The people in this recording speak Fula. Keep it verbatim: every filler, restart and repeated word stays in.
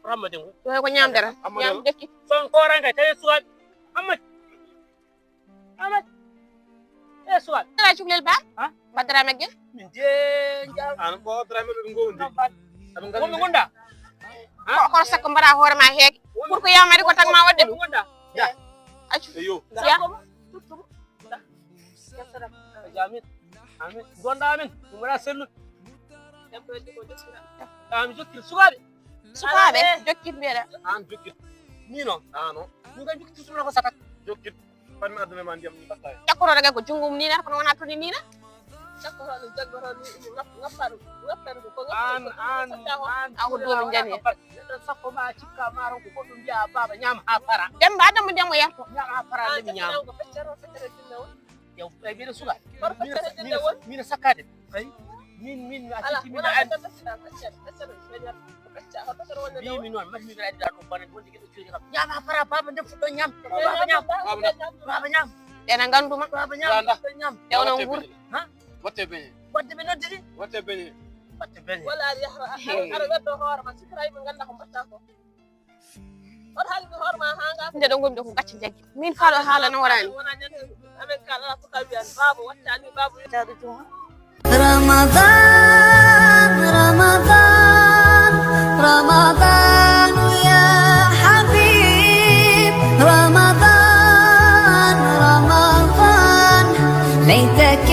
Ramma de ngu. Ɗo ko ñaamdere. Amma ñaam de jokki. Son koran kay tawi suwaaɓe. Amma. Amma. E suwaaɓe. Ala cuklel ba? Ha? Baddaraama gel. Min de jam. An ko drame ɓe ngondi. Ko ɓe gonda? Ko ko sakko mbaɗa hoore ma heege. Pour ko yamade ko tan ma wadde ɗum. Gonda. Ya. Accu. Eyo. Ya. Amin. Amin. Gonda amin. Ɗum wona sellude. Amin jokkir sukaaɓe. Sukaaɓe jokkir mbiyeɗa. An jokkir. Ni no. Ano. Ni ga jokkir sukaaɓe ko satak. Jokkir. Fan mi aduna ma ndiyam ni batta. Cakkoro daga ko jungo mum ni na kono wona toni ni na. Cakkoro ni jagoro ni ngapparu. Ngapparu ko an an an. Aw do min jani. Neɗɗo sappo ma cikka maaro ko goɗɗum mbiya baaba ñaam haa fara. Demba adama demo yarto. Ñaam haa fara. An de mi ñaam. Ko feccere o feccere jinne on. Yow ay mbiɗa suka. Mino sakkade. Ay min min a ala citti min wona a ɓe tan feccere feccere feccere. Mimi noon mati mimi aɗa ɗum bone wonde geɗo cuuɗi kam. Ñaama fara baaba nde fuɗɗo ñaam. Baaba ñaam. Baaba ñaam. Ena nganndu ma. Baaba ñaam. Baaba ñaam. Ewno nguur. Ha? Watte beñe. Wadde ɓe noddiri. Watte beñe. Watte beñe. Wala yahra. Ara weddo hoore ma sikra yimɓe ngannda ko mbatta ko. On haalde hoore ma haa ngaa. Nde ɗo ngonmi ɗo ko gacce jaggi. Min faaɗo haala no waɗaani. Wona ñande amen ka ala ko tawi an baaba wattani baaba. Tawde juma. Ramadan, Ramadan, Ramadan ya habib. Ramadan, Ramadan, ليتك